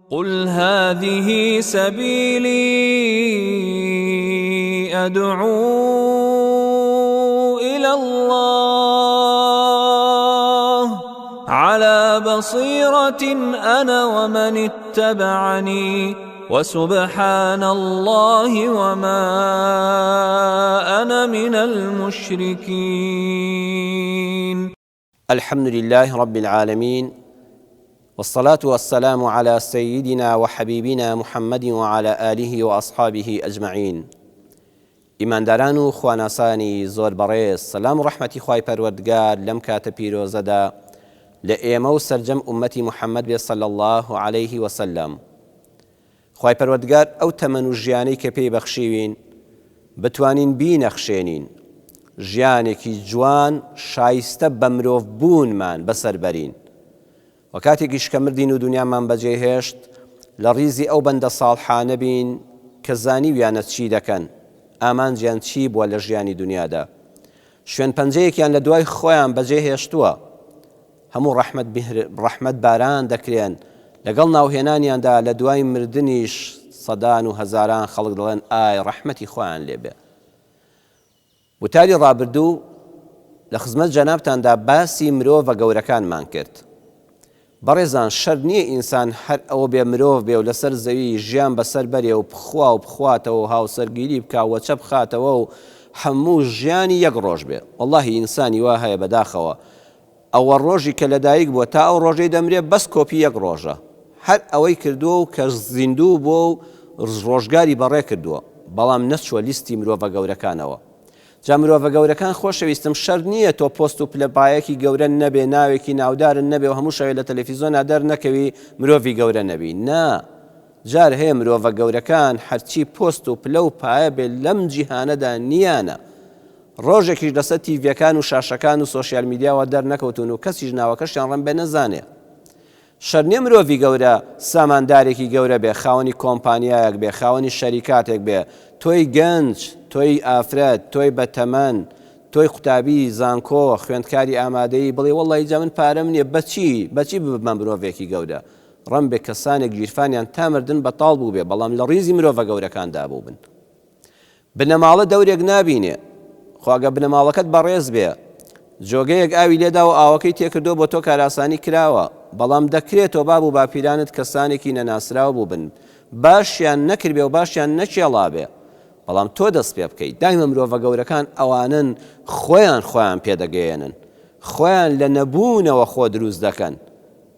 قل هذه سبیلی ادعو الی اللە علی بصیرة انا ومن اتبعنی وسبحان اللە وما انا من المشرکین. الحمد لله رب العالمین والصلاة والسلام علی سیدنا وحبیبنا محمد وعلی آله وأصحابه اجمعین ئیمانداران و خواناسانی زۆر بەڕێز سەلام و ڕەحمەتی خوای پەروەردگار لەم کاتە پیرۆزەدا لە ئێمە و سەرجەم ئوممەتی محمد بێ صلی اللە علیه وسلم خوای پەروەردگار ئەو تەمەن و ژیانەی کە پێی بەخشیوین بتوانین بینەخشێنین ژیانێکی جوان شایستە بە مرۆڤ بوونمان بەسەر بەرین وە کاتێکیش کە مردین و دونیامان بەجێ هێشت لە ڕیزی ئەو بەندە ساڵحانە بین کە زانیویانە چی دەکەن ئامانجیان چی بووە لە ژیانی دونیادا شوێن پەنجەیەکیان لە دوای خۆیان بەجێ هێشتووە هەموو ڕەحمەت ڕەحمەت باران دەکرێن، لەگەڵ ناوهێنانیاندا لە دوای مردنیش سەدان و هەزاران خەڵک دەڵێن ئای ڕەحمەتی خوایان لێ بێ. وتاری ڕابردوو لە خزمەت جەنابتاندا باسی مرۆڤە گەورەکانمان کرد. بەڕێزان شەرت نییە ئینسان هەر ئەوە بێ مرۆڤ بێ و لەسەر زەوی ژیان بەسەر بەرێ و بخوا و بخواتەوە و هاوسەرگیری بکا و وەچە بخاتەوە و هەموو ژیانی یەک ڕۆژ بێ. وەڵاهی ئینسانی وا هەیە بەداخەوە ئەوە ڕۆژی کە لەدایک بووە تا ئەو ڕۆژەی دەمرێ بەس کۆپی یەک ڕۆژە هەر ئەوەی کردووە و کە زیندوو بووە و ڕۆژگاری بەڕێ کردووە بەڵام نەچووە لیستی مرۆڤە گەورەکانەوە جا مرۆڤە گەورەکان خۆشەویستم شەرت نییە تۆ پۆست و پلە پایەکی گەورە نەبێ ناوێکی ناودارت نەبێ و هەموو شەوێ لە تەلەفیزۆنا دەرنەکەوی مرۆڤی گەورە نەبی نا جار هەیە مرۆڤە گەورەکان هەرچی پۆست و پلە و پایە بێ لەم جیهانەدا نییانە ڕۆژێکیش لەسەر تیڤیەکان و شاشەکان و سۆشیال میدیاوە دەرنەکەوتوون و کەسیش ناوەکەشیان ڕەنبێ نەزانێ. شەرت نیە مرۆڤی گەورە ساماندارێکی گەورە بێ، خاوەنی کۆمپانیایەک بێ، خاوەنی شەریکاتێک بێ، تۆی گەنج، تۆی ئافرەت، تۆی بەتەمەن، تۆی قوتابی زانکۆ، خوێندکاری ئامادەیی بڵێ وەڵڵاهی جا من پارەم نیە، بەچی، بەچی ببمە مرۆڤێکی گەورە؟ ڕەنبێ کەسانێک گیرفانیان تا مردن بەتاڵ بووبێ بەڵام لە ڕیزی مرۆڤە گەورەکاندا بووبن. بنەماڵە دەورێک نابینێ. خۆ ئەگەر بنەماڵەکەت بەڕێز بێ، جۆگەیەک ئاوی لێداوە ئاوەکەی تێکردووە بۆ تۆ کارئاسانی کراوە، بەڵام دەکرێ تۆ باب و باپیرانت کەسانێکی نەناسراو بووبن، باشیان نەکردبێ و باشیان نەکێڵابێ، بەڵام تۆ دەست پێ بکەی. دایمە مرۆڤە گەورەکان ئەوانەن خۆیان خۆیان پێدەگەیەنن. خۆیان لە نەبوونەوە خۆ دروست دەکەن.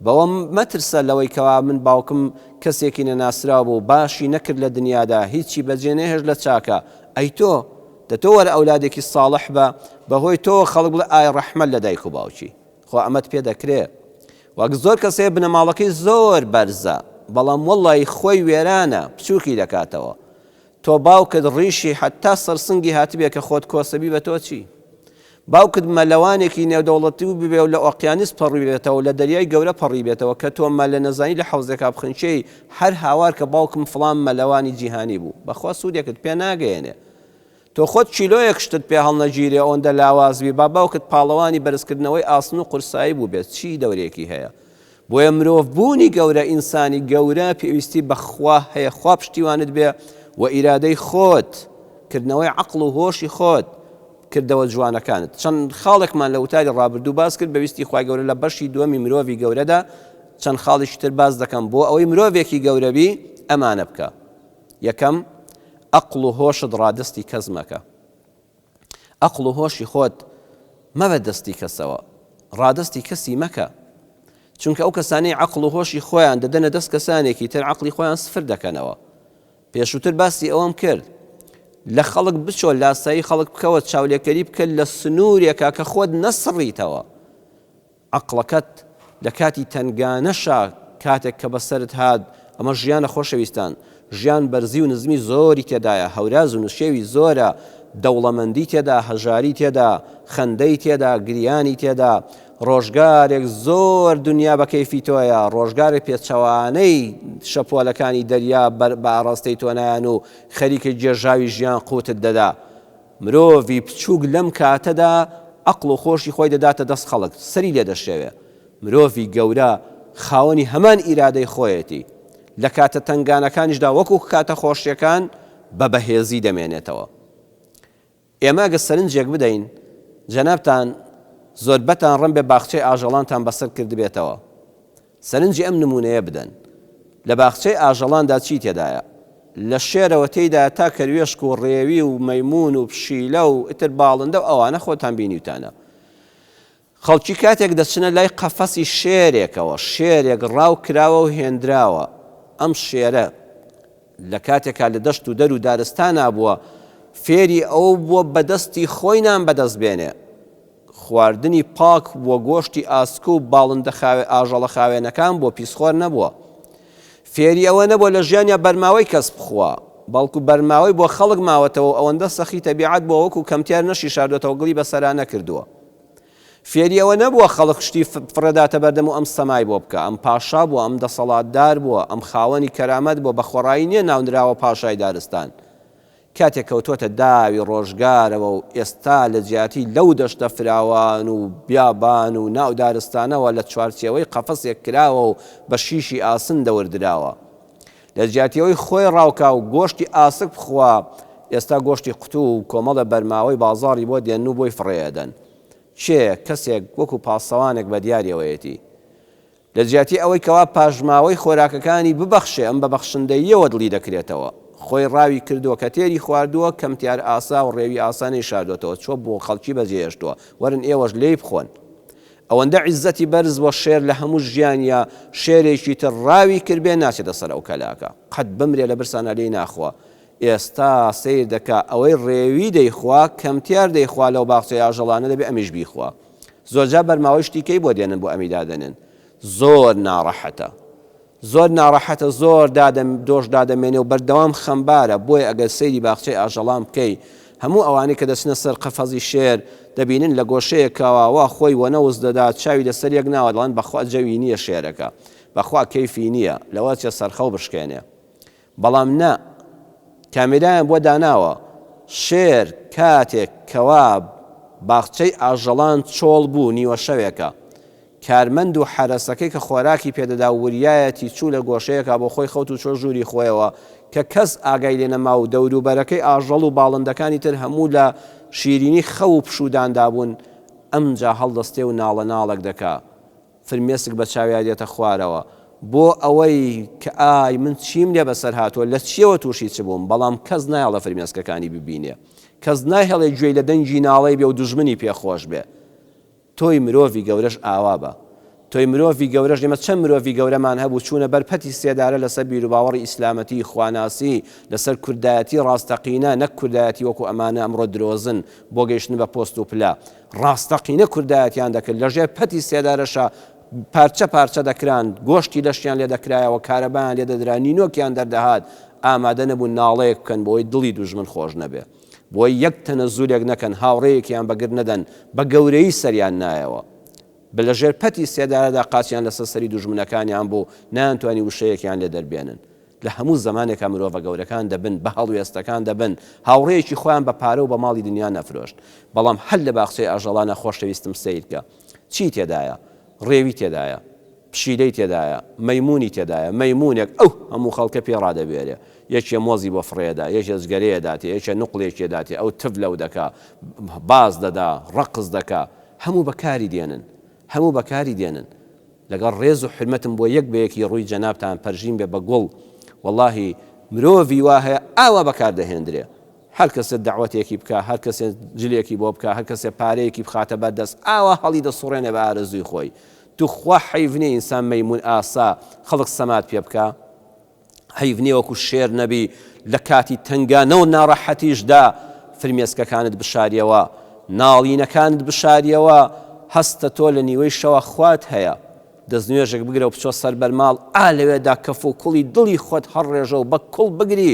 بەوە مەترسە لەوەی کەوا من باوکم کەسێکی نەناسراو بوو باشی نەکرد لە دنیادا هیچی بەجێ نەهێشت لە چاکە ئەی تۆ؟ دە تۆ وەرە ئەولادێکی ساڵح بە بەهۆی تۆوە خەڵک بڵێ ئای ڕەحمەت لە دایک و باوکی خۆ ئەمەت پێ دەکرێ وەک زۆر کەس هەیە بنەماڵەکەی زۆر بەرزە بەڵام وەڵی خۆی وێرانە بچووکی دەکاتەوە تۆ باوکت ڕیشی حەتا سەر سنگی هاتبێ کە خۆت کۆسەبی بە تۆ چی؟ باوکت مەلەوانێکی نێودەوڵەتی و ببێ و لە ئۆقیانوس پەڕیبێتەوە لە دەریای گەورە پەڕیبێتەوە کە تۆ مەلە نەزانی لە حەوزێکا بخنکێی هەر هاوار کە باوکم فڵان مەلەوانی جیهانی بوو بەخوا سوودێکت پێ ناگەیەنێ تۆ خۆت کیلۆیەک شتت پێ هەڵنەگیرێ ئۆندە لاواز بی با باوکت پاڵەوانی بەرزکردنەوەی ئاسن و قورسایی بووبێت چی دەورێکی هەیە بۆیە مرۆڤ بوونی گەورە ئینسانی گەورە پێویستی بە خوا هەیە خوا پشتیوانت بێ و ئیرادەی خۆت کردنەوەی عەقڵ و هۆشی خۆت کردەوە جوانەکانت چەند خاڵێکمان لە وتاری ڕابردوو باس کرد بە ویستی خوای گەورە لە بەشی دووەمی مرۆڤی گەورەدا چەند خاڵێکی تر باس دەکەم بۆ ئەوەی مرۆڤێکی گەورەبی ئەمانە بکە یەکەم ئەقڵ و هۆشت ڕادەستی کەس مەکە ئەقڵ و هۆشی خۆت مەبە دەستی کەسەوە، ڕادەستی کەسی مەکە، چونکە ئەو کەسانەی عەقڵ و هۆشی خۆیان دەدەنە دەست کەسانێکی تر عەقڵی خۆیان سفر دەکەنەوە. پێشووتر باسی ئەوەم کرد لە خەڵک بچۆ لاسایی خەڵک بکەوە چاولێکەری بکە لە سنوورێکا کە خۆت نەسڕیتەوە. عەقڵەکەت لە کاتی تەنگانەشا کاتێک کە بەسەرت هات، ئەمە ژیانە خۆشەویستان، ژیان بەرزی و نزمی زۆری تێدایە، هەوراز و نشێوی زۆرە، دەوڵەمەندی تێدا، هەژاری تێدا، خەندەی تێدا، گریانی تێدا، ڕۆژگارێک زۆر دنیا بە کەیفی تۆیە، ڕۆژگارێک پێچەوانەی شەپۆلەکانی دەریا بە ئاڕاستەی تۆ نایەن و خەریکە گێژاوی ژیان قوتت دەدا. مرۆڤی بچووک لەم کاتەدا عەقڵ و خۆشی خۆی دەداتە دەست خەڵک، سەری لێ دەشێوێ. مرۆڤی گەورە خاوەنی هەمان ئیرادەی خۆیەتی. لە کاتە تەنگانەکانیشدا وەکو کاتە خۆشیەکان بە بەهێزی دەمێنێتەوە. ئێمە ئەگەر سەرنجێک بدەین، جەنابتان زۆربەتان ڕەنبێ باخچەی ئاژەڵانتان بەسەر کردبێتەوە. سەرنجی ئەم نموونەیە بدەن. لە باخچەی ئاژەڵاندا چی تێدایە؟ لە شێرەوە تێیدایە تا کەروێشک و ڕێوی و مەیموون و پشیلە و ئیتر باڵندە و ئەوانە خۆتان بینیوتانە. خەڵکی کاتێک دەچنە لای قەفەسی شێرێکەوە، شێرێک ڕاو کراوە و هێندراوە، ئەم شێرە لە کاتێکا لە دەشت و دەر و دارستانا بووە، فێری ئەوە بووە بە دەستی خۆی نان بەدەست بێنێ، خواردنی پاک بووە، گۆشتی ئاسک و باڵندە خاوێ ئاژەڵە خاوێنەکان بووە، پیسخۆر نەبووە. فێری ئەوە نەبووە لە ژیانیا بەرماوەی کەس بخوا، بەڵکو بەرماوەی بۆ خەڵک ماوەتەوە و ئەوەندە سەخی تەبیعەت بووە وەکو کەمتیار نەشیشاردۆتەوە گڵی بەسەرا نەکردووە. فێری ئەوە نەبووە خەڵک شتی فڕێداتە بەردەم و ئەم سەمای بۆ بکا، ئەم پاشا بووە، ئەم دەسەڵاتدار بووە، ئەم خاوەنی کەرامەت بووە، بە خۆڕایی نییە ناونراوە پاشای دارستان. کاتێک کەوتووەتە داوی ڕۆژگارەوە و ئێستا لە جیاتی لەو دەشتە فراوان و بیابان و ناو دارستانەوە لە چوارچێوەی قەفەسێک کراوە و بە شیشی ئاسن دەور دراوە. لە جیاتی ئەوەی خۆی ڕاوکا و گۆشتی ئاسک بخوا، ئێستا گۆشتی قوتوو و کۆمەڵە بەرماوەی بازاڕی بۆ دێنن و بۆی فڕێ ئەدەن. کێ؟ کەسێک وەکوو پاسەوانێک بە دیاریەوەیەتی. لە جیاتی ئەوەی کەوا پاشماوەی خۆراکەکانی ببەخشێ، ئەم بە بەخشندەییەوە دڵی دەکرێتەوە. خۆی ڕاوی کردووە کە تێری خواردووە، کەمتیار ئاسا و ڕێوی ئاسا نەیشاردۆتەوە، چۆ بۆ خەڵکی بەجێهێشتووە، وەرن ئێوەش لێی بخۆن. ئەوەندە عیززەتی بەرز بووە شێر لە هەموو ژیانیا شێرێکی تر ڕاوی کردبێ ناچێتە سەر ئەو کەلاکە. قەت بمرێ لە برسانا لێی ناخوا. ئێستا سەیر دەکا ئەوەی ڕێوی دەیخوا، کەمتیار دەیخوا لەو باخچەی ئاژەڵانە دەبێ ئەمیش بیخوا. زۆرجار بەرماوەی شتی کەی بۆ دێنن بۆ ئەمی دادەنێن. زۆر ناڕەحەتە. زۆر ناڕەحەتە زۆر دادە دۆش دادەمێنێ و بەردەوام خەمبارە بۆیە ئەگەر سەیری باخچەی ئاژەڵان بکەی هەموو ئەوانەی کە دەچنە سەر قەفەزی شێر دەبینن لە گۆشەیەکەوە وا خۆی وەنەوز دەدا چاوی لەسەر یەک ناوە دەڵێن بەخوا جەوی نییە شێرەکە بەخوا کەیفی نییە لەوە چێ سەرخەو بشکێنێ بەڵام نا کامێرایان بۆ داناوە شێر کاتێک کەوا باخچەی ئاژەڵان چۆڵ بوو نیوە شەوێکە کارمەند و حەرەسەکەی کە خۆراکی پێدەدا و وریایەتی چوو لە گۆشەیەکا بۆ خۆی خەوت و چۆ ژووری خۆیەوە کە کەس ئاگای لێ نەما و دەوروبەرەکەی ئاژەڵ و باڵندەکانی تر هەموو لە شیرینی خەو و پشووداندا بوون ئەمجا هەڵدەستێ و ناڵە ناڵەک دەکا فرمێسک بە چاویا دێتە خوارەوە بۆ ئەوەی کە ئای من چیم لێ بەسەر هاتووە لە چیەوە تووشی چ بووم بەڵام کەس نایەڵێ فرمێسکەکانی ببینێ کەس ناهێڵێ گوێی لە دەنگی ناڵەی بێ و دوژمنی پێ خۆش بێ تۆی مرۆڤی گەورەش ئاوا بە. تۆی مرۆڤی گەورەش ئێمە چەند مرۆڤی گەورەمان هەبوو چوونە بەر پەتی سێدارە لەسەر بیروباوەڕی ئیسلامەتی، خواناسی، لەسەر کوردایەتی ڕاستەقینە نەک کوردایەتی وەکو ئەمانە ئەمڕۆ درۆزن بۆ گەیشتن بە پۆست و پلە. ڕاستەقینە کوردایەتیان دەکرد لەژێر پەتی سێدارەشا پارچە پارچە دەکران، گۆشتی لەشیان لێ دەکرایەوە، کارەبایان لێ دەدرا، نینۆکیان دەردەهات، ئامادە نەبوون ناڵەیەک بکەن بۆی دڵی دوژمن خۆش نەبێ. بۆی یەک تەنەزولێک نەکەن، هاوڕێیەکیان بە گر نەدەن، بە گەورەیی سەریان نایەوە. بە لە ژێر پەتی سێدارەدا قاچیان لەسەر سەری دوژمنەکانیان بوو، نەیانتوانی وشەیەکیان لێ دەربێنن. لە هەموو زەمانێکا مرۆڤە گەورەکان دەبن، بە هەڵوێستەکان دەبن، هاوڕێیەکی خۆیان بە پارە و بە ماڵی دنیا نەفرۆشت. بەڵام هەر لە باخچەی ئاژەڵانا خۆشەویستم سەیرکە. چیی تێدایە؟ ڕێوی تێدایە. پشیلەی تێدایە، مەیموونی تێدایە، مەیموونێک ئەو هەموو خەڵکە پێ ڕادەبوێرێ، یەکێ مۆزی بۆ فڕێ دەدا، یەکێ جگەرەی ئەداتێ، یەکێ نوقڵێکی ئەداتێ، ئەو تف لەو دەکا، باز دەدا، ڕەقس دەکا، هەموو بە کاری دێنن، هەموو بە کاری دێنن. لەگەڵ ڕێز و حورمەتم بۆ یەک بە یەکی ڕووی جەنابتان پەرژین بێ بە گوڵ، وەڵاهی مرۆڤی وا هەیە ئاوا بەکار دەهێندرێ. هەر کەسێ دەعوەتێکی بکا، هەر کەسێ جلێکی بۆ بکا، هەر کەسێ پارەیەکی بخاتە بەر دەست، ئاوا هەڵی دەسوڕێنێ بە ئارەزووی خۆی. توخوا حەیف نیە ئینسان مەیموون ئاسا خەڵک سەمات پێ بکا؟ حەیف نیە وەکو شێر نەبی لە کاتی تەنگانە و ناڕەحەتیشدا فرمێسکەکانت بشاریەوە، ناڵینەکانت بشاریەوە، هەستە تۆ لە نیوەی شەوا خوات هەیە، دەستنوێژێک بگرە و بچۆ سەر بەرماڵ، ئا لەوێدا کەف و کوڵی دڵی خۆت هەڵڕێژە و بە کوڵ بگری،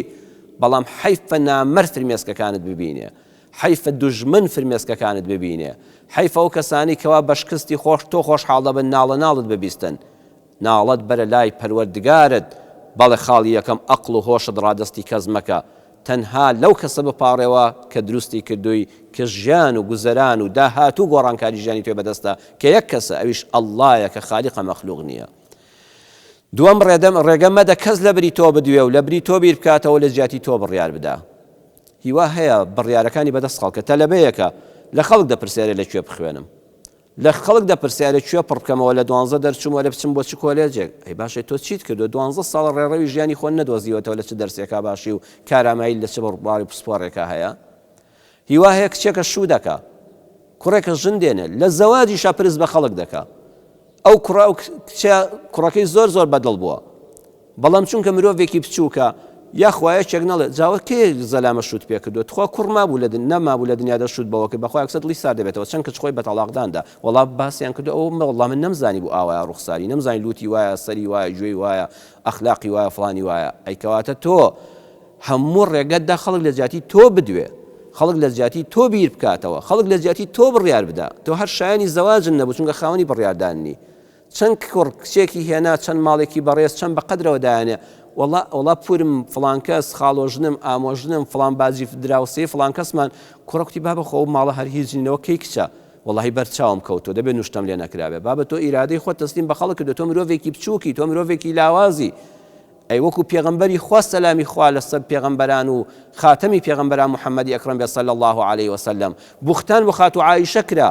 بەڵام حەیفە نامەرد فرمێسکەکانت ببینێ، حەیفە دوژمن فرمێسکەکانت ببینێ، حەیفە ئەو کەسانەی کەوا بە شکستی خۆش تۆ خۆشحاڵ دەبن ناڵەناڵت ببیستن. ناڵەت بەرە لای پەروەردگارت، بەڵێ خاڵی یەکەم ئەقڵ و هۆشت ڕادەستی کەس مەکە، تەنها لەو کەسە بپاڕێوە کە دروستی کردووی کە ژیان و گوزەران و داهاتوو و گۆڕانکاری ژیانی تۆی بەدەستە کە یەک کەسە ئەویش اللە یە کە خالیقە مەخلوق نیە. دووەم ڕێدەم ڕێگە مەدە کەس لە بری تۆ بدوێ و لە بری تۆ بیر بکاتەوە لە جیاتی تۆ بڕیار بدا. هیوا هەیە بڕیارەکانی بەدەست خەڵکە تەلەبەیەکە لە خەڵک دەپرسێرێ لە کوێ بخوێنم لە خەڵک دەپرسێ ئەرێ کوێ پڕ بکەمەوە لە دوانزە دەرچووم ئەرێ بچم بۆ چ کۆلێجێک ئەی باشە تۆ چیت کردووە دوانزە ساڵە ڕێڕەوی ژیانی خۆت نەدۆزیوەتەوە لە چ دەرسێکا باشی و کاراماییت لە چ بڕبڕی پسپۆڕێکا هەیە هیوا هەیە کچێکە شوو دەکا کوڕێکە ژن دێنێ لە زەواجیشا پرس بە خەڵک دەکا ئەو کوڕە ئەو کچە کوڕەکەی زۆر زۆر بەدڵ بووە بەڵام چونکە مرۆڤێکی بچووکە یاخوا یەکێک نەڵێ جاوە کێ زەلامە شووت پێ کردووە تخوا کوڕ مابوو لە نەمابوو لە دنیادا شووت بەوە کرد بەخوا یەکسەر دڵی سارد دەبێتەوە چەند کچ خۆی بە تەڵاقداندا وەڵا باسیان کردو ئەو وەڵا من نەمزانی بوو ئاوایە ڕوخساری نەمزانی لوتی وایە سەری وایە گوێی وایە ئەخلاقی وایە فڵانی وایە ئەی کەواتە تۆ هەموو ڕێگەت دا خەڵک لە جیاتی تۆ بدوێ، خەڵک لە جیاتی تۆ بیر بکاتەوە، خەڵک لە جیاتی تۆ بڕیار بدا، تۆ هەر شایەنی زەواجن نەبوو چونکە خاوەنی بڕیاردان نی. چەند کوڕ کچێکی هێنا چەند ماڵێکی بەڕێز چەند بە قەدرەوە دایانێ وەڵا وەڵا پورم فڵان کەس خاڵۆژنم ئامۆژنم فڵان باجی دراوسێی فڵان کەسمان کوڕە کوتی بابە خۆ ئەو ماڵە هەر هیچ نینەوە کەی کچە وەڵاهی بەر چاوم کەوتووە دەبێ نوشتەم لێ نەکرابێ بابە تۆ ئیرادەی خۆت تەسلیم بە خەڵک کردووە تۆ مرۆڤێکی بچووکی تۆ مرۆڤێکی لاوازی ئەی وەکو پێغەمبەری خوا سەلامی خوا لەسەر پێغەمبەران و خاتەمی پێغەمبەران محمدی ئەکرەم بێت صلی اللە علیە وسلم بوختان بۆ خاتوو عائیشە کرا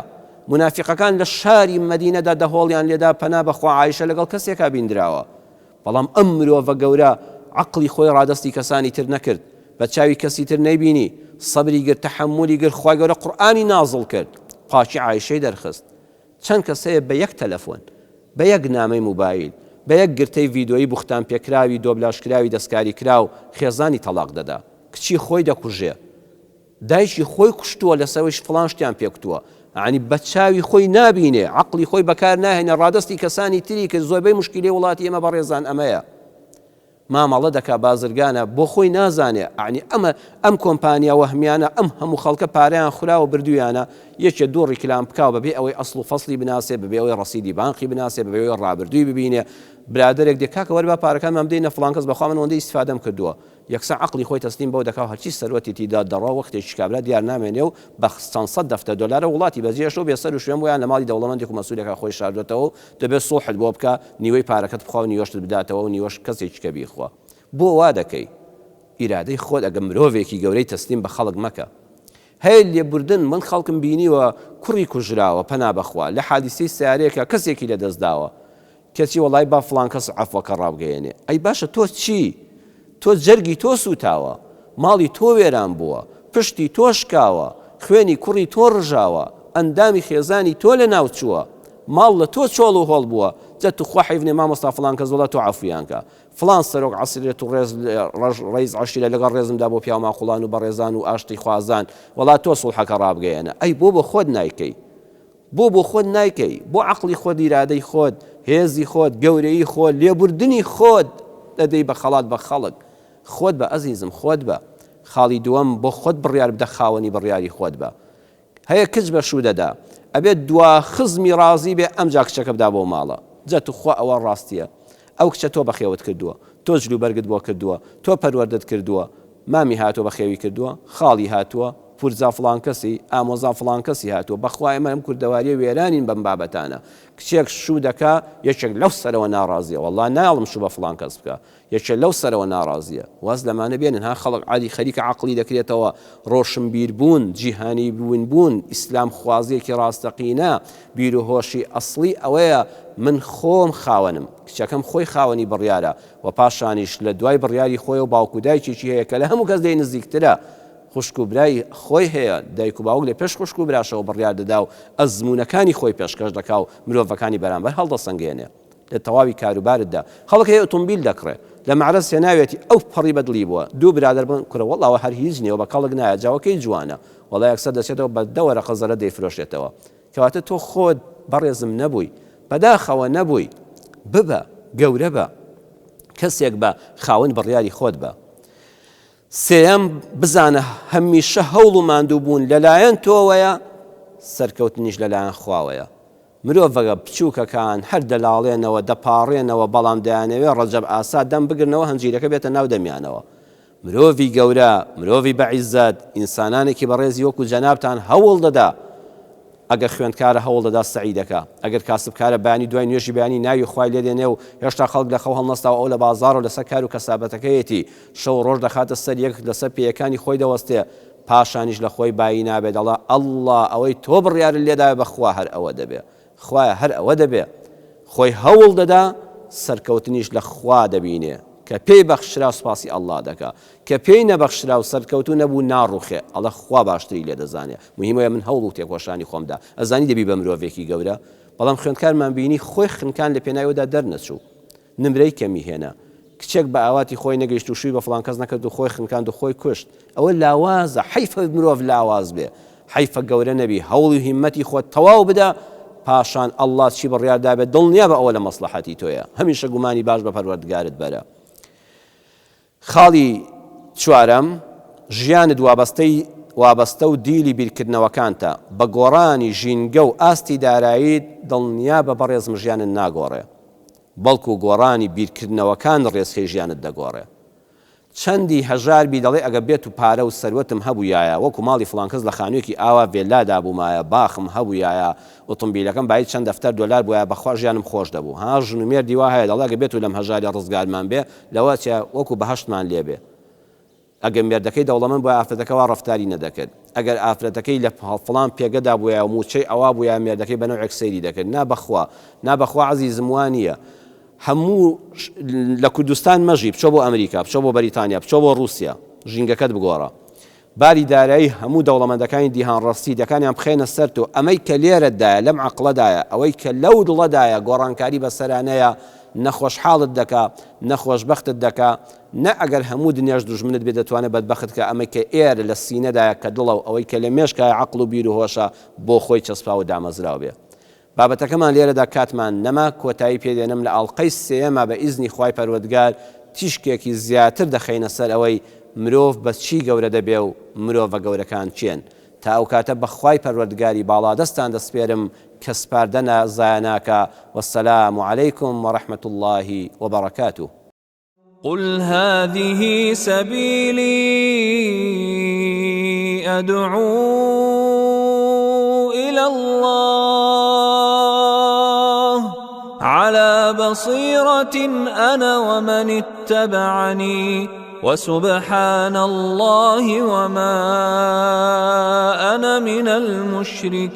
مونافیقەکان لە شاری مەدینەدا دەهۆڵیان لێدا پەنا بەخوا عائیشە لەگەڵ کەسێکا بیندراوە بەڵام ئەم مرۆڤە گەورە عەقڵی خۆی ڕادەستی کەسانی تر نەکرد بە چاوی کەسی تر نەیبینی سەبری گرت تەحەمولی گرت خوای گەورە قورئانی نازڵ کرد پاکی عائیشەی دەرخست چەند کەس هەیە بە یەک تەلەفۆن، بە یەک نامەی موبایل، بە یەک گرتەی ڤیدۆیی بوختانپێکراوی دۆبلاژکراوی دەستکاریکراو خێزانی تەڵاق دەدا، کچی خۆی دەکوژێ، دایکی خۆی کوشتووە لەسەرەوەیش فڵان شتیان پێکوتووە، یەعنی بە چاوی خۆی نابینێ، عەقڵی خۆی بەکار ناهێنێ ڕادەستی کەسانی تری کرد، زۆربەی موشکیلەی وڵاتی ئێمە بەڕێزان ئەمەیە. مامەڵە دەکا بازرگانە بۆ خۆی نازانێ ئەعنی ئەمە ئەم کۆمپانیا وەهمیانە ئەم هەموو خەڵکە پارەیان خوراوە بردویانە یەکێ دوو ڕیکلام بکاو بەبێ ئەوەی ئەسڵ و فەسڵی بناسێ بەبێ ئەوەی ڕەسیدی بانقی بناسێ بەبێ ئەوەی ڕابردووی ببینێ برادەرێک دێ کاکە وەرە با پارەکانمان بدەینە فڵان کەس بەخوا من ئەوەندە ئیستفادەم کردووە یەکسەر عەقڵی خۆی تەسلیم بەو دەکاو هەرچی سەروەتی تیدا دەڕوا وەختێکیش کابرا دیار نامێنێ و بە چەند سەد دەفتەر دۆلارە وڵاتی بەجێهێشتوە و بێ سەر و شوێن بووە یان لە ماڵی دەوڵەمەندێک و مەسولێکا خۆی شاردۆتەوە و دەبێ سوڵحت بۆ بکا نیوەی پارەکەت بخوا و نیوەشتت بداتەوە و نیوەش کەسێکی کە بیخوا بۆ وا دەکەی ئیرادەی خۆت ئەگە مرۆڤێکی گەورەی تەسلیم بە خەڵک مەکە هەیە لێبوردن من خەڵکم بینیوە کوڕی کوژراوە پەنا بەخوا لە حادیسەی سەیارەیەکا کەسێکی لەدەست داوە کەچی وەڵای با فڵان کەس عەفوەکە ڕابگەیەنێ ئەی باشە تۆ چی تۆ جەرگی تۆ سوتاوە ماڵی تۆ وێران بووە پشتی تۆ شکاوە خوێنی کوڕی تۆ ڕژاوە ئەندامی خێزانی تۆ لەناو چووە ماڵ لە تۆ چۆڵ و هۆڵ بووە جا توخوا حەیف نیە مامۆستا فڵان کەس وەڵا تۆ عەفویان کە فڵان سەرۆک عەسیرەت و ڕێز ڕەش ڕەیس عەشیرە لەگەڵ ڕێزمدا بۆ پیاو ماقوڵان و بەڕێزان و ئاشتی خوازان وەڵا تۆ سوڵحەکە ڕابگەیەنە ئەی بۆ بۆ خۆت نایکەی بۆ بۆ خۆت نایکەی؟ بۆ عەقڵی خۆت، ئیرادەی خۆت، هێزی خۆت، گەورەیی خۆت، لێبوردنی خۆت دەدەی بە خەڵات بە خەڵک؟ خۆت بە ئەزیزم، خۆت بە. خاڵی دووەم، بۆ خۆت بڕیار بدە خاوەنی بڕیاری خۆت بە. هەیە کچ بە شوو دەدا، ئەبێت دوا خزمی ڕازی بێ ئەمجا کچەکە بدا بەو ماڵە. جا توخوا ئەوە ڕاستیە؟ ئەو کچە تۆ بەخێوت کردووە، تۆ جلوبەرگت بۆ کردووە، تۆ پەروەردەت کردووە، مامی هاتووە بەخێوی کردووە، خاڵی هاتووە، پورزا فڵان کەسی، ئامۆزا فڵان کەسی هاتووە، بەخوا ئێمە ئەم کوردەواریە وێرانین بەم بابەتانە، کچێک شوو دەکا یەکێک لەو سەرەوە ناڕازیە، وەڵا نایەڵم شوو بە فڵان کەس بکا، یەکێ لەو سەرەوە ناڕازیە، واز لەمانە بێنن ها خەڵک عادی خەریکە عەقڵی دەکرێتەوە، ڕۆشنبیر بوون، جیهانی بوون بوون، ئیسلام خوازیەکی ڕاستەقینە، بیر و هۆشی ئەسڵی ئەوەیە من خۆم خاوەنم، کچەکەم خۆی خاوەنی بڕیارە، وە پاشانیش لە دوای بڕیاری خۆیەوە باوک و دایکێکی هەیە کە لە هەموو کەس لێی نزیکترە، خوشک و برای خۆی هەیە، دایک و باوک لە پێش خوشک و براشەوە بڕیار دەدا و ئەزموونەکانی خۆی پێشکەش دەکا و مرۆڤەکانی بەرامبەر هەڵدەسەنگێنێ لە تەواوی کاروبارتدا. خەڵک هەیە ئۆتۆمبیل دەکڕێ لە مەعرەز هێناویەتی ئەو پەڕی بە دڵی بووە، دوو برادەر بڵێن کورە وەڵا ئەوە هەر هیچ نیە و بە کەڵک نایە جاوەکەی جوانە، وەڵا یەکسەر دەچێتەوە بە دە وەرەقە زەرەر دەیفرۆشێتەوە. کەواتە تۆ خۆت بەڕێزم نەبووی، بەداخەوە نەبووی، ببە، گەورە بە، کەسێک بە، خاوەن بڕیاری خۆت بە. سێیەم، بزانە هەمیشە هەوڵ و ماندووبوون لەلایەن تۆوەیە، سەرکەوتنیش لەلایەن خواوەیە. مرۆڤە بچووکەکان هەر دەلاڵێنەوە، دەپاڕێنەوە، بەڵام دەیانەوێ ڕەجەب ئاسا دەم بگرنەوە هەنجیرەکە بێتە ناو دەمیانەوە. مرۆڤی گەورە، مرۆڤی بە عیزەت، ئینسانانێکی بەڕێزی وەکو جەنابتان هەوڵ دەدا. ئەگەر خوێندکارە هەوڵ دەدا سەعی دەکا. ئەگەر کاسبکارە بەیانی دوای نوێژی بەیانی ناوی خوای لێ دێنێ و هێشتا خەڵک لە خەو هەڵنەستاوە ئەو لە بازاڕە و لەسەر کار و کەسابەتەکەیەتی. شەو و ڕۆژ دەخاتە سەر یەک لەسەر پێیەکانی خۆی دەوەستێ. پاشانیش لە خۆی بایی نابێ دەڵێ اللە ئەوەی تۆ بڕیارت لێداوێ بە خوا هەر ئەوە دەبێ. خوایە هەر ئەوە دەبێ. خۆی هەوڵ دەدا سەرکەوتنیش لە خوا دەبینێ. کە پێی بەخشرا سوپاسی اللە دەکا. کە پێی نەبەخشرا و سەرکەوتوو نەبوو ناڕوخێ ئەڵێ خوا باشتری لێ دەزانێ موهیم ئەوەیە من هەوڵ و تێکۆشانی خۆم دا ئەزانی دەبی بە مرۆڤێکی گەورە بەڵام خوێندکارمان بینی خۆی خنکان لە پێناوی ئەودا دەرنەچوو نمرەی کەمی هێنا کچێک بە ئاواتی خۆی نەگەیشت و شووی بە فڵان کەس نەکرد و خۆی خنکاند و خۆی کوشت ئەوە لاوازە حەیفە مرۆڤ لاواز بێ حەیفە گەورە نەبی هەوڵی و هیمەتی خۆت تەواو بدە پاشان ئەڵڵا چی بڕیار دابێت دڵنیابە ئەوە لە مەسڵەحەتی تۆیە هەمیشە گومانی باش بە پەروەردگارت بەرە. خاڵی چوارەم، ژیانت وابەستەی وابەستە و دیلی بیرکردنەوەکانتە، بە گۆڕانی ژینگە و ئاستی داراییت دڵنیابە بەڕێزم ژیانت ناگۆڕێ، بەڵکو گۆڕانی بیرکردنەوەکان ڕێچکەی ژیانت دەگۆڕێ. چەندی هەژار بی دەڵێ ئەگەر بێتو پارە و سەروەتم هەبوویایە وەکو ماڵی فڵان کەس لە خانوویەکی ئاوا ڤێللادا بوومایە باخم هەبوویایە ئوتومبیلەکەم بایی چەند دەفتەر دۆلار بوایە بەخوا ژیانم خۆش دەبوو ها ژن و مێردی وا هەیە دەڵێ ئەگەر بێتو لەم هەژاریە ڕزگارمان بێ لەوە ئەچێ وەکو بەهەشتمان لێ بێ ئەگەر مێردەکەی دەوڵەمەند بوایە ئافرەتەکە وا ڕەفتاری نەدەکرد ئەگەر ئافرەتەکەی لە فڵان پێگەدا بوایە و موچەی ئەوا بوایە مێردەکەی بە نەوعێک سەیری دەکرد نا بەخوا نا بەخوا عەزیزم وا نییە هەموو لە کوردستان مەژی بچۆ بۆ ئەمریکا بچۆ بۆ بەریتانیا بچۆ بۆ ڕووسیا ژینگەکەت بگۆڕە باری دارایی هەموو دەوڵەمەندەکانی دیهان ڕەسیدەکانیان بخەینە سەر تۆ، ئەمەی کە لێرەدایە لەم عەقڵەدایە، ئەوەی کە لەو دڵەدایە گۆڕانکاری بەسەرا نەیە، نە خۆشحاڵت دەکا، نە خۆشبەختت دەکا، نە ئەگەر هەموو دنیاش دوژمنت بێ دەتوانێ بەدبەخت کا، ئەمەی کە ئێرە لە سینەدایە کە دڵە و ئەوەی کە لە مێشکایە عەقڵ و بیر و هۆشە بۆ خۆی چەسپاو و دامەزراو بێ. بابەتەکەمان لێرەدا کاتمان نەما کۆتایی پێ دێنم لە ئاڵقەی سێیەما بە ئیزنی خوای پەروەردگار تیشکێکی زیاتر دەخەینە سەر ئەوەی مرۆڤ بە چی گەورە دەبێ و مرۆڤە گەورەکان کێن تا ئەو کاتە بە خوای پەروەردگاری باڵادەستان دەسپێرم کە سپاردە نا زایە ناکا والسلام علیکم ورحمة اللە وبرکاته. قل هذه سبیلی ادعو الی اللە علی بصیرة انا ومن اتبعنی وسبحان اللە وما انا من المشرکین.